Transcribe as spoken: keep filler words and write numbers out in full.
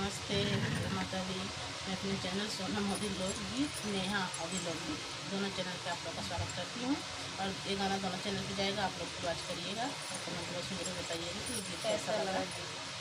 नमस्ते माता दी, मैं अपने चैनल सोनम हॉबी व्लॉग गीत, नेहा हॉबी व्लॉग गीत, दोनों चैनल पे आप लोग का स्वागत करती हूँ। और ये गाना दोनों चैनल पे जाएगा, आप लोग वॉच करिएगा और कमेंट बॉक्स में जरूर बताइएगा कि ये गीत कैसा कैसा लगा। लगा।